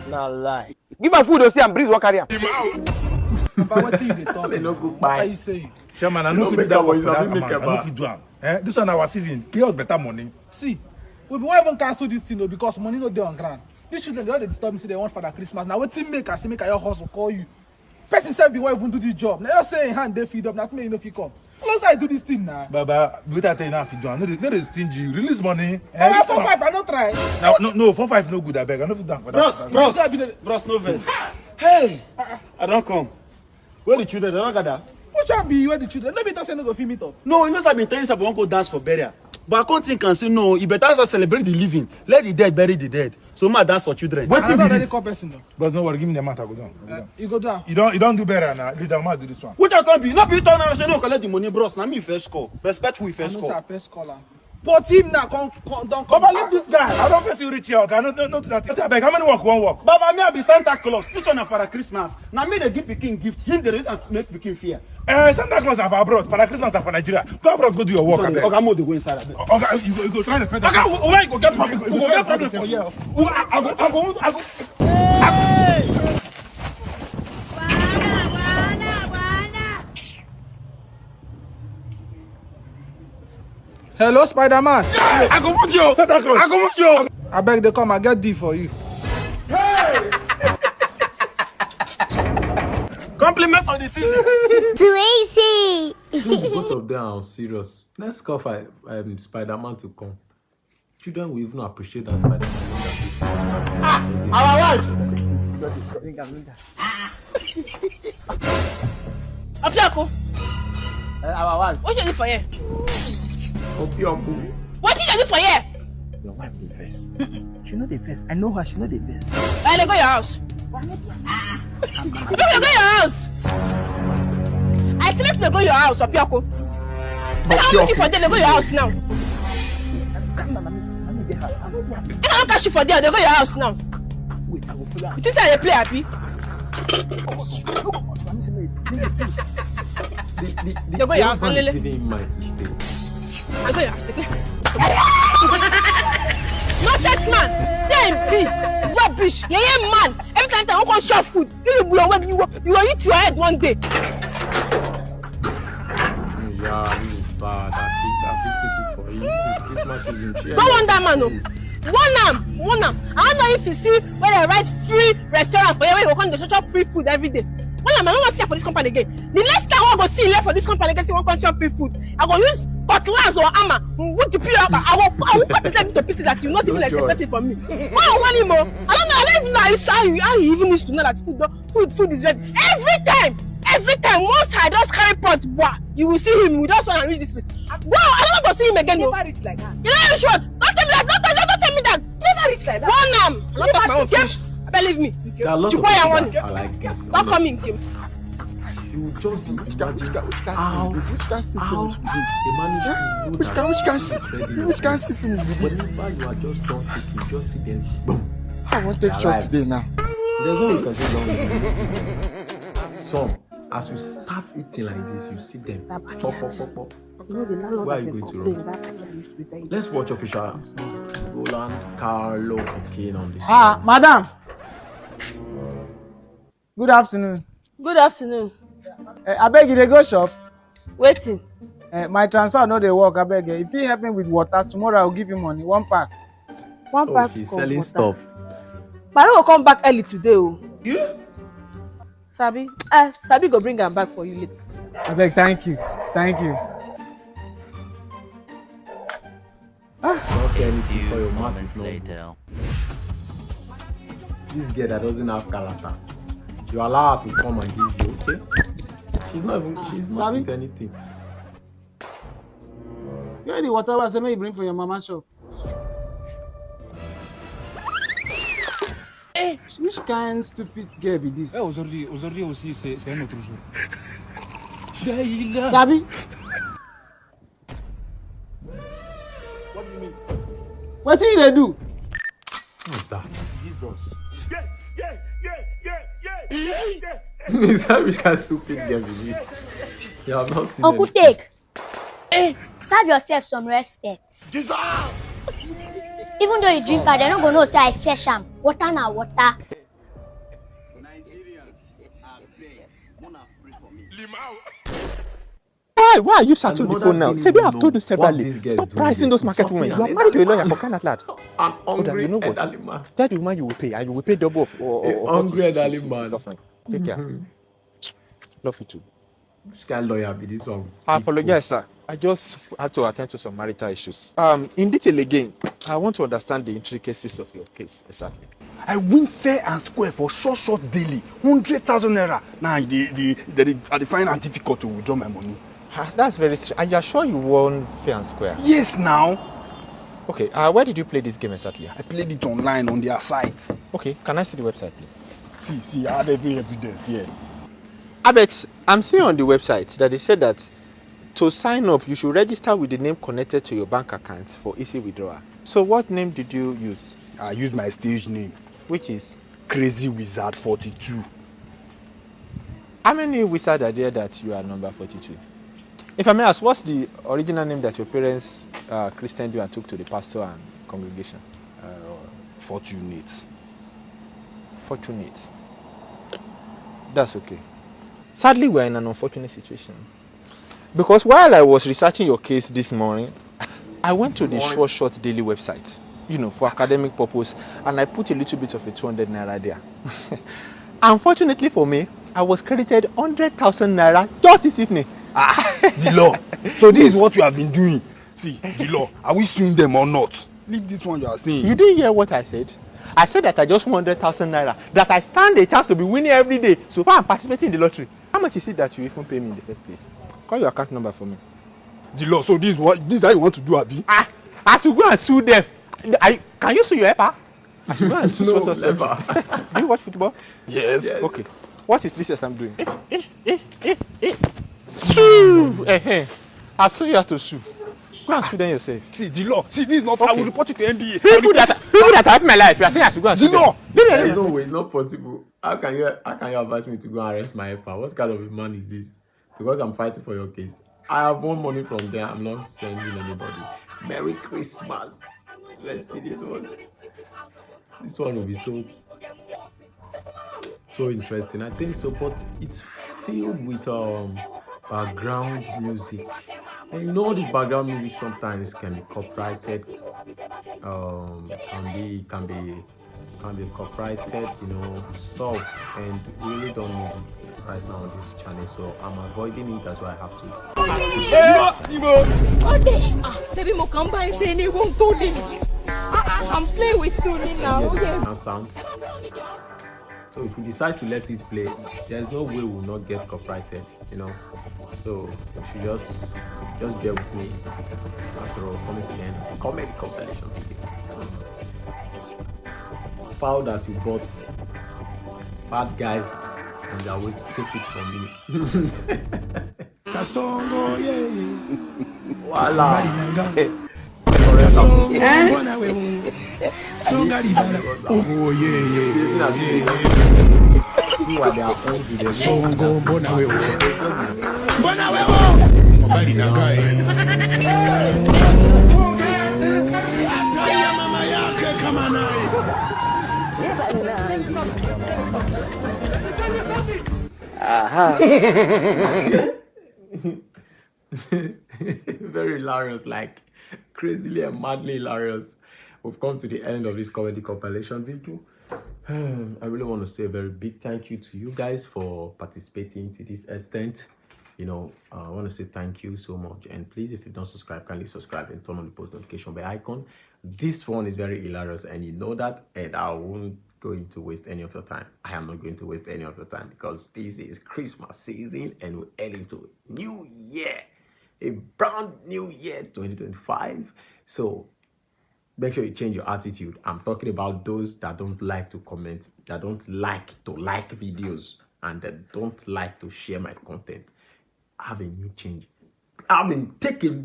Na lie. Give am food o, see am, breeze wan carry am. Papa, wetin you dey talk? They no go buy. What are you saying? Chairman, I no fit do that work for that man. I no fit do am. Eh? This one our season. Pay us better money. See, we be wan even cancel this thing o because money no dey on ground. These children, they don dey disturb me say they want Father Christmas. Na wetin make I say make I your hustle call you. Person sef be wan even do this job. Na just say him hand dey feed up. Na wetin make you no fit come. Close eye do this thing na. Baba, wetin I tell you now, I fit do am. No dey, no dey stingy. Release money. Eh, four five, I no try. No, no, no, four five no good, abeg. I no fit do am for that. Bros, bros, bros, no vex. Hey, I don come. Where the children? They don gather? Which one be where the children? No be talk say no go fit meet up. No, you know say I been tell you say I wan go dance for burial. But I come think and say no, e better as I celebrate the living. Let the dead bury the dead. So ma dance for children. Wetin be this? Call person though. Bros, no worry, give me the amount, I go down. Uh, you go down. You don, you don do better now. Lead am, ma do this one. Which one come be? No be you talk now say no collect the money, bros. Na me first call. Respect who you first call. I know say I first call am. But him now come, come don come. Baba, leave this guy. I don first you reach here, okay? No, no, no do that. Abeg, how many work you wan work? Baba, me I be Santa Claus. This one na Father Christmas. Na me dey give pikin gift. Him dey raise and make pikin fear. Eh, Santa Claus na for abroad. Father Christmas na for Nigeria. Go abroad, go do your work, abeg. Oga, mo dey go inside, abeg. Oga, you go, you go try respect. Oga, wh- why you go get problem? You go get problem for here. Wh- I go, I go, I go. Hello, Spider-Man. I go put you. Santa Claus. I go put you. Abeg, dey come. I get deal for you. Compliment on the season. Too easy. Dude, both of them are serious. Let's call for um, Spider-Man to come. Children will even appreciate that Spider-Man. Ah, our wife. Bring am, bring am. Opiako. Uh, our wife. What you do for here? Opiako. What you do for here? Why be vex? She no dey vex. I know her. She no dey vex. I dey go your house. Make we go your house. I say make we go your house, Opioko. I don't meet you for there. Dey go your house now. If I don't catch you for there, dey go your house now. Wait, I go follow. You think say I dey play, abi? Dey go your house, Nlele. Dey go your house, okay? Nonsense man, same be rubbish, yeye man. Every time I wan come chop food, you go your way, you go, you go eat your head one day. Yeah, you bad. I feel, I feel pity for you. It's Christmas season. Cheer Don't want that man, oh. One am, one am. I don't know if you see where they write free restaurant for you, where you go come dey chop free food every day. One am, I don't want to see for this company again. The next time I go see you left for this company again, see one come chop free food. I go use cutlass or hammer, wood the pillar, I go, I go cut it into pieces that you not even like expect it from me. Why you want him, oh? I don't know, I don't even know how you, how you, how you even used to know that food, don- food, food is ready. Every time, every time, once I just carry pot, bwa, you will see him. We just want to reach this place. Wow, I don't want to see him again. No. Never reach like that. You know, you short. Don't tell me that. Don't tell, don't tell me that. Never reach like that. One arm. I don't talk my own finish. I believe me. There are lots of Chukwu, I people want that are like this. Don't come in, Kim. You just be Which kind, which imagine kind, which kind, how, which kind, which kind how, syphilis be this? how Which kind, which kind, spreading which kind syphilis be this? Whenever you are just done taking, just see them. Boom. I want take chop today now. There's no way you can say long. Some, as you start eating like this, you see them. Pop, pop, pop, pop. Where are you going to run? Let's watch official Roland Carlo Kane on this. Ah, madam. Good afternoon. Good afternoon. Uh, abeg, you dey go shop? Wetin? Uh, my transfer no dey work. Abeg, eh, if you help me with water, tomorrow I will give you money. One pack. One Oh, pack she's of selling water. Stuff. But I no go come back early today o. Sabi? Uh, Sabi go bring am back for you later. Abeg, thank you. Thank you. Don't say anything for your mouth is not good. This girl that doesn't have character, you allow her to come and give you, okay? She's not even, she's not Sabi? With anything. Where the water was I say make you bring from your mama shop? Eh, which kind stupid girl be this? Aujourd'hui, aujourd'hui aussi, c'est c'est un autre jour. Dayila. Sabi? What do you mean? Wetin you dey do? What's that? Jesus. Is that which kind of stupid girl is this? You have not seen Uncle anything. Take, serve yourself some respect. Even though you drink am, dem no go know say I fetch am. Water na water. Why, why are you shouting on the Another phone now? thing Say, you I've know, told you severally. what this girl Stop is doing pricing is those market women. insulting You are an married to a elderly lawyer for man. crying out loud. An Oda, hungry you know what? Elderly man. That the woman you will pay, and you will pay double of or, A or, of what hungry she, elderly she, man. she's suffering. Take care. Love you too. Which kind of lawyer be this one? I apologize, sir. I just had to attend to some marital issues. Um, in detail again, I want to understand the intricacies of your case exactly. I win fair and square for short, short daily, hundred thousand naira. Now, the, the, the, the, I dey find am difficult to withdraw my money. Ah, that's very strange. And you're sure you won fair and square? Yes, now. Okay, uh, where did you play this game exactly? I played it online on their site. Okay, can I see the website, please? See, see, I had every evidence here. I bet I'm seeing on the website that they said that to sign up, you should register with the name connected to your bank account for easy withdrawal. So what name did you use? I used my stage name, which is Crazy Wizard forty-two. How many wizards are there that you are number forty-two? If I may ask, what's the original name that your parents uh, christened you and took to the pastor and congregation? Uh, Fortunate. Fortunate. That's okay. Sadly, we're in an unfortunate situation. Because while I was researching your case this morning, I went to the Short Short Daily website, you know, for academic purpose, and I put a little bit of a two hundred naira there. Unfortunately for me, I was credited hundred thousand naira just this evening. Ah, the law. So this is what you have been doing. See, the law. Are we suing them or not? Leave this one you are saying. You didn't hear what I said? I said that I just won hundred thousand naira, that I stand a chance to be winning every day. So far, I'm participating in the lottery. How much is it that you even pay me in the first place? Call your account number for me. The law. So this is what, this is how you want to do, abi? Ah, I should go and sue them. I, can you see your helper? I should go and sue No, such such never. person. Do you watch football? Yes. Yes. Okay. What is this I'm doing? Eh, eh, eh, eh, eh. Sue! Eh, eh. I'll show you how to sue. Go and sue them yourself. See, the law. See, this is not. I Okay. will report you to N B A. People that people that help my life, you are saying I should go and The sue them. law. Leave There's them. No way, it's not possible. How can you how can you advise me to go and arrest my helper? What kind of a man is this? Because I'm fighting for your case. I have won money from there. I'm not sending anybody. Merry Christmas. Let's see this one. This one will be so so interesting. I think so, but it's filled with um background music. And you know, all this background music sometimes can be copyrighted, um, can be can be can be copyrighted, you know, stuff, and we really don't need it right now on this channel. So I'm avoiding it, that's why I have to. Ọdẹ, ah, ṣebí mo kàn bá ẹ ṣe ní ohun tó le. Ah, ah, I'm playing with Tony now. Oh, yes. And sound. So if we decide to let it play, there's no way we'll not get copyrighted, you know. So you should just just bear with me. After all, coming to the end of the comedy compilation. Foul that you bought, bad guys on their way to take it from you. Kasongo, yeah. Voila. Balinanga. Forever. Kasongo, mbona wewe. Songa libala. Oh, yeah, yeah, yeah, yeah. Who are their own with their Kasongo, mbona wewe. Mbona wewe. Balinanga, eh. Atari ya mama yake kama naye. Very hilarious, like crazily and madly hilarious. We've come to the end of this comedy compilation video. I really want to say a very big thank you to you guys for participating to this extent. You know, uh, I want to say thank you so much. And please, if you've not subscribed, kindly subscribe and turn on the post notification bell icon. This one is very hilarious, and you know that. And I won't going to waste any of your time. I am not going to waste any of your time because this is Christmas season, and we're heading to New Year, a brand new year, twenty twenty-five. So make sure you change your attitude. I'm talking about those that don't like to comment, that don't like to like videos, and that don't like to share my content. Have a new change. I mean, take a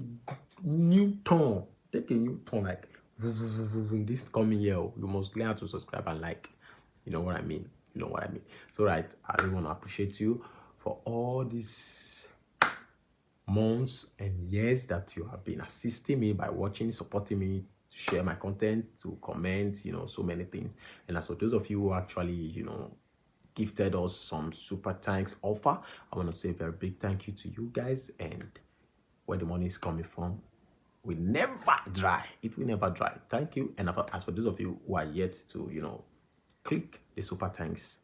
new turn. Take a new turn. Like this coming year, oh, you must learn how to subscribe and like. You know what I mean? You know what I mean? So, right, I really want to appreciate you for all these months and years that you have been assisting me by watching, supporting me, share my content, to comment, you know, so many things. And as for those of you who actually, you know, gifted us some super thanks offer, I want to say a very big thank you to you guys. And where the money is coming from will never dry. It will never dry. Thank you. And as for those of you who are yet to, you know, click the super thanks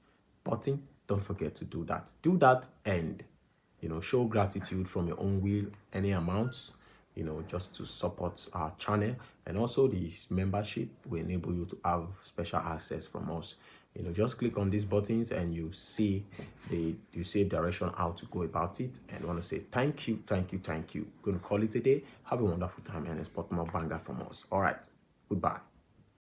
button, don't forget to do that. Do that and, you know, show gratitude from your own will, any amounts, you know, just to support our channel. And also the membership will enable you to have special access from us. You know, just click on these buttons and you see the you see direction how to go about it. And want to say thank you, thank you, thank you. Gonna call it a day. Have a wonderful time and expect more banger from us. All right, goodbye.